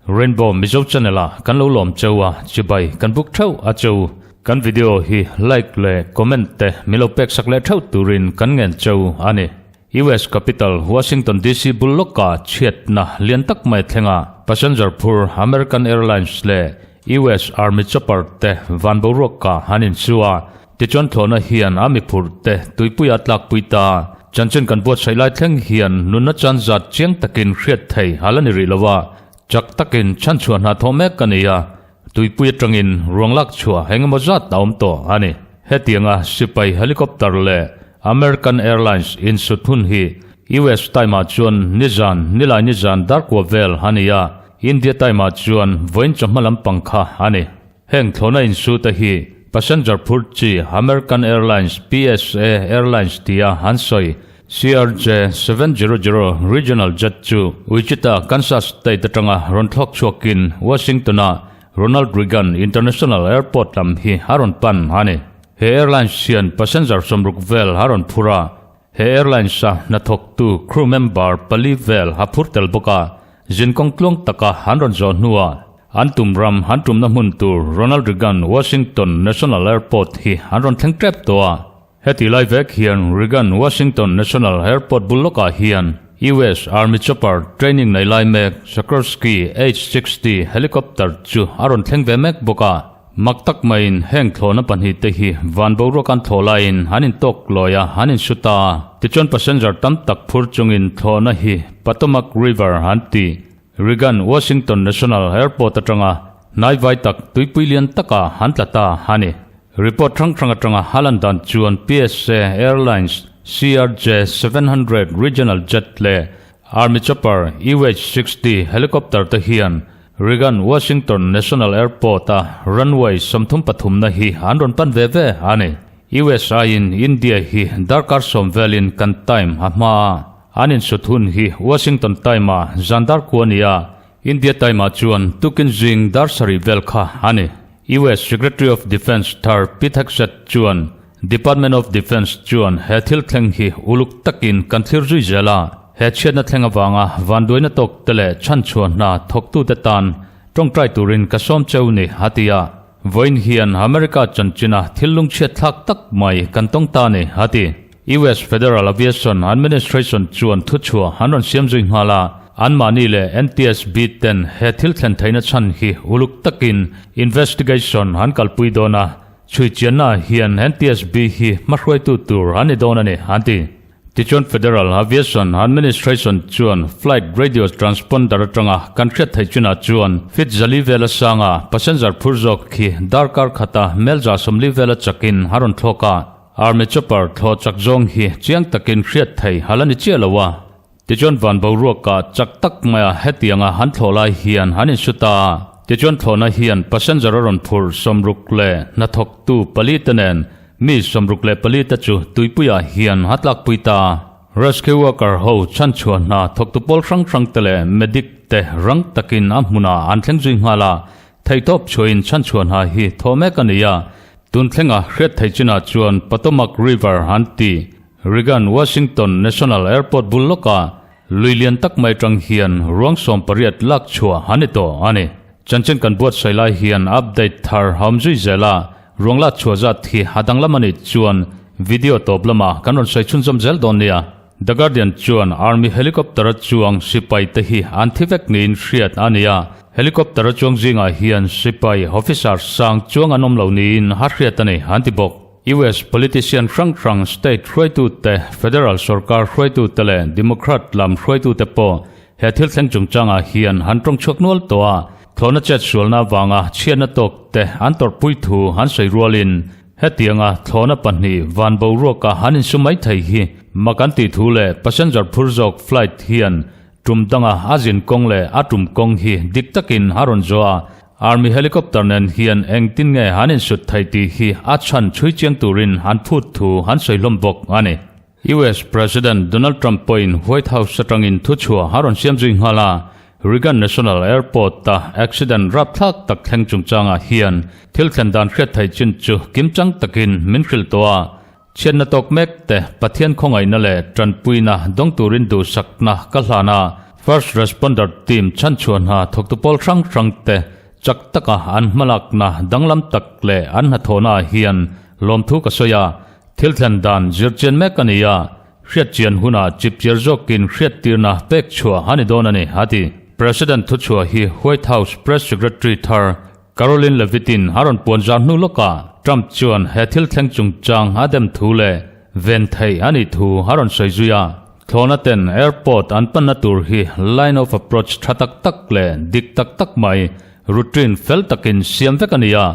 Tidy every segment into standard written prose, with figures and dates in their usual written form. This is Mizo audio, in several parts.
Rainbow Mizo channel a kan lo lawm cheu a, chibai kan buk theuh a cheu. Kan video hi like leh comment te min lo pek sak leh theuh turin kan ngen cheu a ni. US capital Washington DC bul lawka chhiatna lian tak mai thlenga passenger phur American Airlines leh US Army chopper te van boruak han insu a, tichuan thlawhna hian a mi phurh te tuipuia tlakpui ta. Chanchin kan buatsaih lai thleng hian nunna chan zat chiang takin hriat thei a la ni rih lo a, chak takin chhanchhuah hna thawh mek a ni a, tuipui atangin ruang lak chhuah eng emaw zat a awm tawh a ni. Hetianga sipai helicopter leh American Airlines insut hun hi US time-ah chuan nizan nilai nizan darkua vel a ni a, India time-ah chuan vawiin chawhma lampang kha a ni. Heng thlawhna insute hi passenger phur chi American Airlines PSA Airlines tia an sawi CRJ 700 Regional Jet chu Wichita, Kansas State atanga rawn thlawk chhuakin Washington-a Ronald Reagan International Airport lam hi a rawn pan a ni. He airlines hian passenger 60 vel a rawn phur a, he airlines-a hnathawktu crew member pali vel a phur tel bawk a, zinkawng tluang taka an rawn zawh hnuah an tum ram an tumna hmun tur Ronald Reagan Washington National Airport hi an rawn thleng tep tawh a. Heti lai vek hian Reagan Washington National Airport bul lawkah hian US Army chopper training nei lai mek Sikorsky H-60 helicopter chu a rawn thleng ve mek bawk a. Mak tak maiin heng thlawhna pahnih te hi van boruak an thlawh laiin an intawk lawi a, an insu ta a. Tichuan passenger tam tak phur chungin thlawhna hi Potomac River an ti. Reagan Washington National Airport atanga hnaivai tak tuipui lian taka an tla ta a ni. Report hrang hrang atanga a lan dan chuan PSA Airlines CRJ 700 Regional Jet leh Army Chopper UH-60 helicopter te hian Reagan Washington National Airport-a runway 33 na hi an rawn pan ve ve a ni. USA-in India hi darkar sawm velin kan time a hma a, an insut hun hi Washington time-a zan dar kua a ni a, India time-ah chuan tukin zing dar sarih vel kha a ni. US Secretary of Defence thar Pete Hegseth chuan Department of Defence chuan he thil thleng hi uluk takin kan thlir zui zel a, he chhiatna thleng avanga vanduaina tawk te leh chhanchhuah hna thawktute tan tawngtai turin ka sawm cheu ni, a ti a. Vawiin hian America chanchina thil lungchhiat thlak tak mai kan tawng ta ni, a ti. US Federal Aviation Administration chuan thuchhuah an rawn siam zui nghal a, anmahni leh NTSB ten he thil thlen theihna chhan hi uluk takin investigation an kalpui dawn a, chhuichianna hian NTSB hi hmahruaitu tur an ni dawn a ni, an ti. Tichuan Federal Aviation Administration chuan flight radio transponder atanga kan hriat theih chinah chuan feet zali vela sanga passenger phur zawk khi darkar khata melza 40 vela chakin a rawn thlawk a. Army chopper thlawh chak zawng hi chiang takin hriat thei a la ni chiah lo a. Tichuan van boruakah chak tak maia hetianga han thlawh lai hian an insu ta a. Tichuan thlawhna hian passenger a rawn phurh 60 leh hnathawktu pali te nen mi 64 te chu tuipuiah hian a tlakpui ta a. Rescue worker ho chhanchhuah hna thawktu pawl hrang hrang te leh medic te rang takin a hmunah an thleng zui nghal a. Theihtawp chhuahin chhanchhuah hna hi thawh mek a ni a. Tun thlenga hriat theih chinah chuan Potomac River an ti. Reagan Washington National Airport bul lawkah lui lian tak mai atang hian ruang 18 lak chhuah an ni tawh a ni. Chanchin kan buatsaih lai hian update thar a awm zui zel a, ruang lak chhuah zat hi a danglam a nih chuan video tawp lamah kan rawn sawi chhunzawm zel dawn nia. The Guardian chuan Army helicopter a chuang sipai te hi an thi vek niin hriat a ni a, helicopter a chuang zingah hian sipai officer sang chuang an awm lo niin a hriat a ni an ti bawk. US politician hrang hrang state hruaitute, federal sorkar hruaitute leh Democrat lam hruaitute pawh he thil thleng chungchangah hian han tawng chhuak nual tawh a, thlawhna chet sualna avanga chhiatna tawk te an tawrhpui thu an sawi rualin hetianga thlawhna pahnih van boruaka han insu mai thei hi mak an tih thu leh passenger phur zawk flight hian tum danga a zin kawng leh a tum kawng hi dik takin a rawn zawh a, Army helicopter nen hian engtin nge an insut thei tih hi a chhan chhui chiang turin an phut thu an sawi hlawm bawk a ni. US President Donald Trump pawhin White House atangin thuchhuah a rawn siam zui nghal a. Reagan National Airport-a accident rapthlak tak thleng chungchangah hian thil thlen dan hriat theih chin chu kimchang takin min hrilh tawh a. Chhiatna tawk mek te Pathian khawngaihna leh tanpuina dawng turin duhsakna ka hlan a, First Responder Team chhanchhuah hna thawktu pawl hrang hrang te chak taka an hmalakna danglam tak leh an hnathawhna ah hian lawmthu ka sawi a, thil thlen dan zirchian mek a ni a, hriatchian hunah chipchiar zawkin hriattirna pek chhuah a ni dawn a ni, a ti. President thuchhuah hi White House Press Secretary thar Karoline Leavitt-in a rawn puan zar hnu lawkah Trump chuan he thil thleng chungchang a dem thu leh ven theih a nih thu a rawn sawi zui a. Thlawhna ten airport an panna tur hi line of approach tha tak tak leh dik tak tak mai, routine fel takin siam vek a ni a.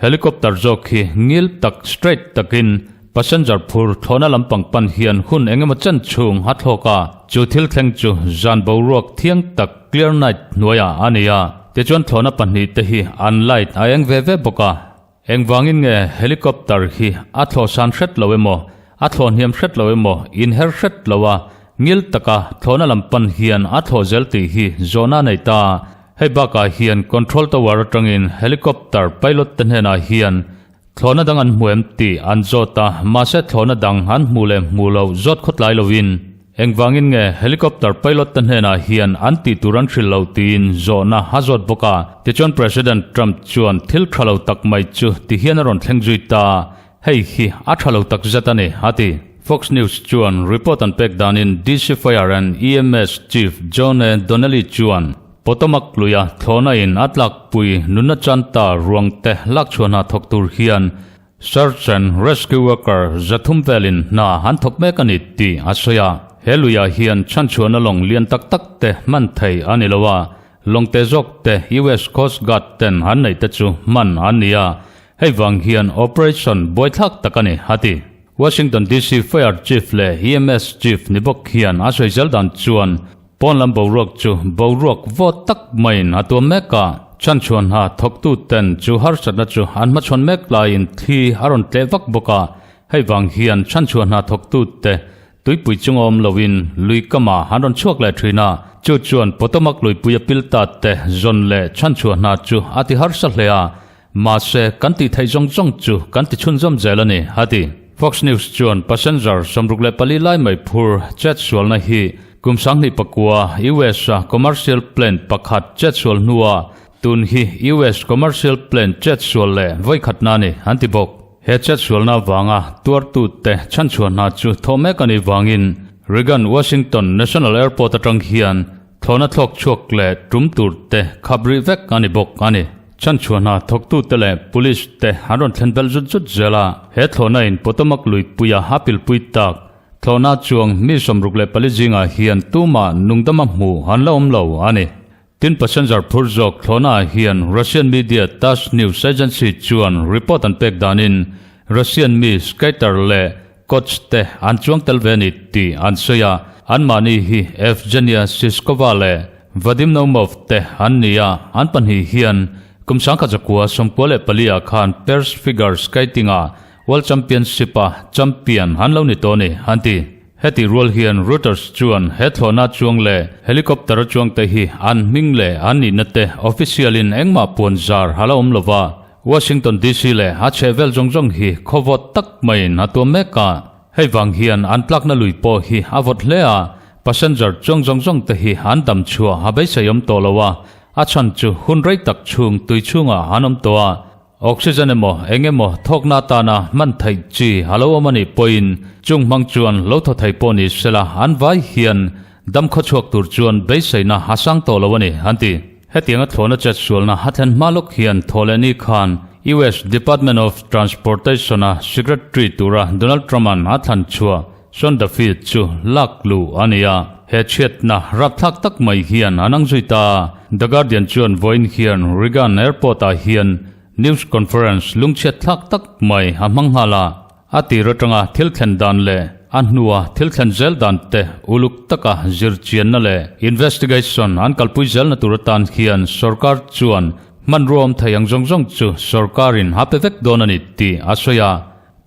Helicopter zawk hi ngil tak, straight takin passenger phur thlawhna lampang pan hian hun engemaw chen chhung a thlawk a. Chu thil thleng chu zan boruak thiang tak, clear night, hnuaiah a ni a. Tichuan thlawhna pahnihte hi an light a eng ve ve bawk a. Engvangin nge helicopter hi a thlawh san hret lo emaw, a thlawh hniam hret lo emaw, inher hret lo a, ngil taka thlawhna lam pan hian a thlawh zel tih hi zawhna a nei ta. Hei bakah hian control tower atangin helicopter pilot te hnenah hian thlawhna dang an hmu em tih an zawt a, mahse thlawhna dang an hmuh leh hmuh loh zawt khawtlai loin Engvangin nge helicopter pilot te hnenah hian an tih tur an hrilh loh tiin zawhna a zawt bawk a. Tichuan President Trump chuan thil tha lo tak mai chu ti hian a rawn thleng zui ta, hei hi a tha lo tak zet a ni, a ti. Fox News chuan report an pek danin DC Fire and EMS Chief John A. Donnelly chuan Potomac luia thlawhna in a tlakpui nunna chanta ruang te lakchhuah hna thawk tur hian Search and Rescue worker 300 velin hna an thawk mek a ni tih a sawi a. He luiah hian chhanchhuahna lawng lian tak tak te hman thei a ni lo a, lawng te zawk te US Coast Guard ten an neih te chu hman an ni a, hei vang hian operation buaithlak tak a ni, a ti. Washington DC Fire Chief leh EMS Chief ni bawk hian a sawi zel dan chuan Pawn lam boruak chu boruak vawt tak maiin a tuam mek a, chhanchhuan hna thawktu ten chu harsatna chu an hmachhawn mek laiin thli a rawn tleh vak bawk a, hei vang hian chhanchhuan hna thawktu te tuipui chunga awm loin lui kamah an rawn chhuak leh thin a, chu chuan Potomac luipui a pil ta te zawn leh chhanchhuah hna chu a ti harsa hle a, Mahse, kan tih theih zawng zawng chu kan ti chhunzawm zel a ni, a ti. Fox News chuan passenger 64 lai mai phur chet sualna hi kum 2009 US-a commercial plane pakhat chet sual hnua tun hi US commercial plane chet sual leh vawikhatna a ni, an ti bawk. He chet sualna avanga tuartute chhanchhuah hna chu thawh mek a nih vangin Reagan Washington National Airport atang hian Thlawhna thlawk chhuak leh tum tur te khap rih vek a ni bawk a ni. Chhanchhuah hna thawktute leh Police te an rawn thlen belh zut zut zel a, he thlawhna in Potomac luipuia a pilpui tak thlawhna chuang mi 64 zingah hian tumah nungdama hmuh an la awm lo a ni. Tin passenger phur zawk thlawhna ah hian Russian media Tass News Agency chuan report an pek danin Russian mi skater leh Coach te an chuang tel ve a ni tih an sawi a, anmahni hi Evgenia Shishkova leh Vadim Naumov te an ni a, an pahnih hian kum 1994 ah khan Pairs Figure Skating ah World Championship a champion an lo ni tawh a ni, an ti. Heti rual hian Reuters chuan he thlawhna chuang leh helicopter a chuang te hi an hming leh an nihna te official in engmah puan zar a la awm lova, Washington DC leh a chhehvel zawng zawng hi khaw vawt tak maiin a tuam mek a, hei vang hian an tlakna lui pawh hi a vawt hle a, passenger chuang zawng zawng te hi an dam chhuah a beisei awm tawh lo a, a chhan chu hun rei tak chhung tui chhungah an awm tawh a, oxygen emaw eng emaw thawkna atana hman theih chi a lo awm a nih pawhin chung hmang chuan lo thaw thei pawh ni sela an vai hian dam khawchhuak tur chuan beiseina a sang tawh lo a ni, an ti. Hetianga thlawhna chet sualna a thlen hma lawk hian thawhlehni khan US Department of Transportation-a Secretary tura Donald Trump-a'n a thlan chhuah Sean Duffy chu lak luh a ni a. He chhiatna rapthlak tak mai hian an ang zui ta. The Guardian chuan vawiin hian Reagan Airport-ah hian news conference lungchhiatthlak tak mai a hmang nghal a. A tir atanga thil thlen dan leh a hnua thil thlen zel dan te uluk taka zir chianna leh investigation an kalpui zelna tur atan hian sorkar chuan hmanrua awm thei ang zawng zawng chu sorkarin a pe vek dawn a ni tih a sawi a.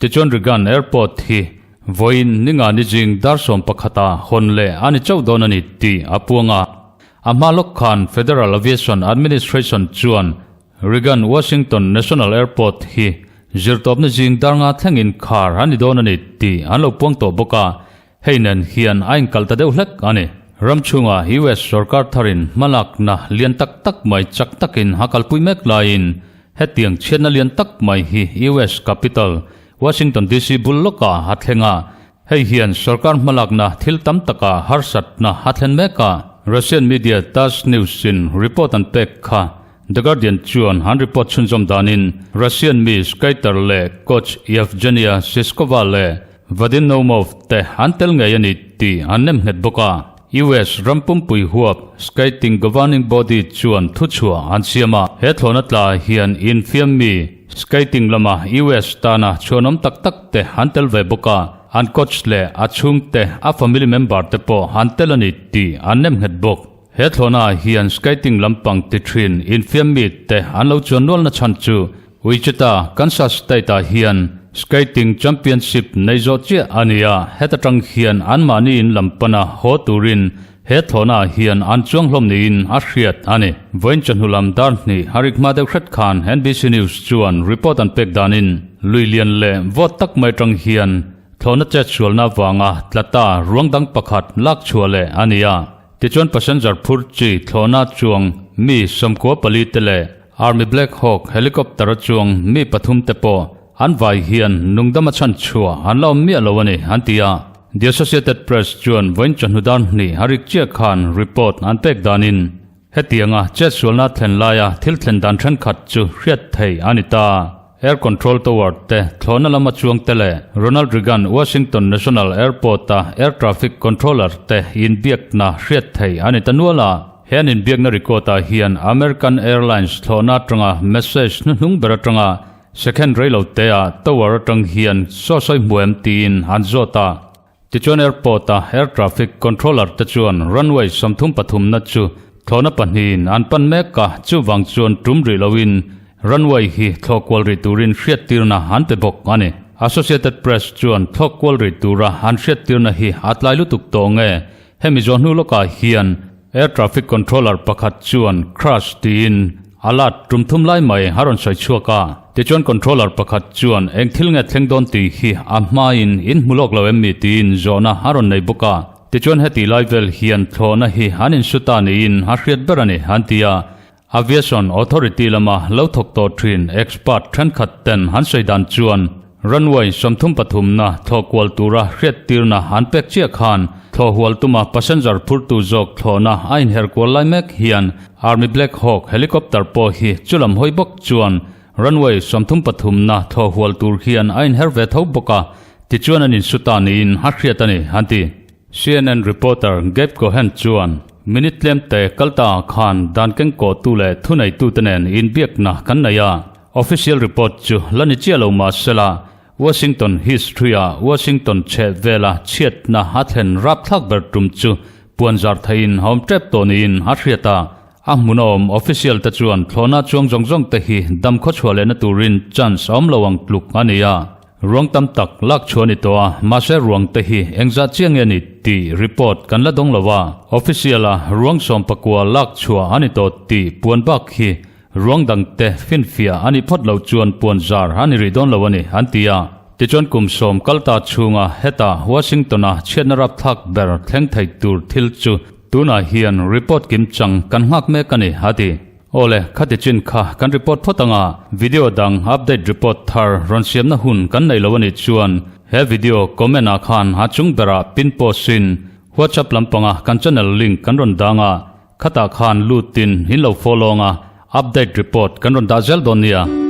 Tichuan Reagan Airport hi vawiin ninga ni zing dar 11 ah hawn leh a ni chauh dawn a ni tih a puang a. A hma lawk khan Federal Aviation Administration chuan Reagan Washington National Airport hi zirtawpna zing dar nga thlengin khar a ni dawn a ni tih an lo puang tawh bawk a, hei nen hian a inkalh ta deuh hlek a ni. Ram chhunga US sorkar tharin hmalakna lian tak tak mai chak takin a kalpui mek laiin hetiang chhiatna lian tak mai hi US capital Washington DC bul lawkah a thleng a, Hei hian sorkar hmalakna thil tam takah harsatna a thlen mek a. Russian media Tass News-in report an pek kha The Guardian chuan an report chhunzawm danin Russian mi skater leh coach Yevgenia Shishkova leh Vadim Naumov te an tel ngei a ni tih an nem nghet bawk a. US ram pumpui huap skating governing body chuan thuchhuah an siam a. He thlawhna tla hian infiam mi Skating lama US tana chhuanawm tak tak te an tel ve bawk a, an coach leh a chhungte, a family member te pawh an tel a ni tih an nem nghet bawk. He thlawhna ah hian skating lampang ti thin infiam mi te an lo chuan nualna chhan chu Wichita, Kansas State ah hian skating championship nei zawh chiah a ni a, heta tang hian anmahni in lam pana haw turin He thlawhnaah hian an chuang hlawm niin a hriat a ni. Vawiin chawhnu lam dar hnih a rik hma deuh hret khan NBC News chuan report an pek danin lui lian leh vawt tak mai atang hian thlawhna chet sualna avanga tlata ruang dang pakhat lak chhuah leh a ni a. Tichuan passenger phur chi thlawhna chuang mi 94 te leh Army Black Hawk helicopter a chuang mi pathum te pawh an vai hian nungdama chhan chhuah an la awm miah lo a ni an ti a. The Associated Press chuan vawiin chawhnu dar hnih a rik chiah khan report an pek danin hetianga chetsualna thlen laia thil thlen dan thenkhat chu hriat theih a ni ta. Air Control Tower te thlawhna lama chuang te leh Ronald Reagan Washington National Airport-a air traffic controller te inbiakna hriat theih a ni ta nual a. He an inbiakna record-ah hian American Airlines thlawhna atanga message hnuhnung ber atanga Second rei lo te ah tower atang hian saw sawi hmu em tiin an zawt a. Tichuan airport a air traffic controller te chuan runway 33 na chu thlawhna pahnihin an pan mek a, chuvang chuan tum rih loin runway hi thlawh kual rih turin hriattirna an pe bawk a ni. Associated Press chuan thlawk kual rih tura an hriattirna hi a tlai lutuk tawh nge Hemi zawh hnu lawkah hian Air Traffic Controller pakhat chuan crash tiin alert tum thum lai mai a rawn sawi chhuak a. Tichuan controller pakhat chuan eng thil nge thleng dawn tih hi a hmain in hmu lawk lo em mi tiin zawhna a rawn nei bawk a. Tichuan heti lai vel hian thlawhna hi an insu ta niin a hriat ber a ni an ti a. Aviation Authority lama lo thawk tawh thin expert thenkhat ten an sawi dan chuan runway 33 na thlawh kual tura hriattirna an pek chiah khan thlawh hual tuma passenger phurtu zawk thlawhna a inher kual lai mek hian Army Black Hawk helicopter pawh hi chulam hawi bawk chuan runway 33 na thlawh hual tur hian a inher ve tho bawk a, tichuan an insu ta niin a hriat a ni an ti. CNN reporter Gabe Cohen chuan, Minute tlemte kal ta ah khan dan kengkawhtu leh thuneitute nen inbiakna kan nei a. Official report chu la ni chiah lo mah sela, Washington history-ah Washington chheh vela chhiatna a thlen rapthlak ber tum chu puanzar theihin a awm tep tawh niin a hriat a. A hmunawm official te chuan thlawhna chuang zawng zawng te hi dam khawchhuah lehna turin chance a awm lo ang tluk a ni a. Ruang tam tak lak chhuah a ni tawh a, mahse ruang te hi engzah chiah nge ni tih report kan la dawng lo a. Official a ruang 19 lak chhuah a ni tawh tih puan bak hi ruang dang te finfiah a nih phawt loh chuan puan zar a ni rih dawn lo a ni, an ti a. Tichuan kum sawm kal ta chhunga heta Washington-a chhiatna rapthlak ber thleng thei tur thil chu tunah hian report kim chang kan nghak mek a ni, a ti. Awle, khati chin kha kan report phawt anga video dang update report thar rawn siamna hun kan nei lo anih chuan he video comment ah khan a chung berah pin post in WhatsApp lampanga kan channel link kan rawn dang a, khatah khan lutin in lo follow anga update report kan rawn dah zel dawn nia.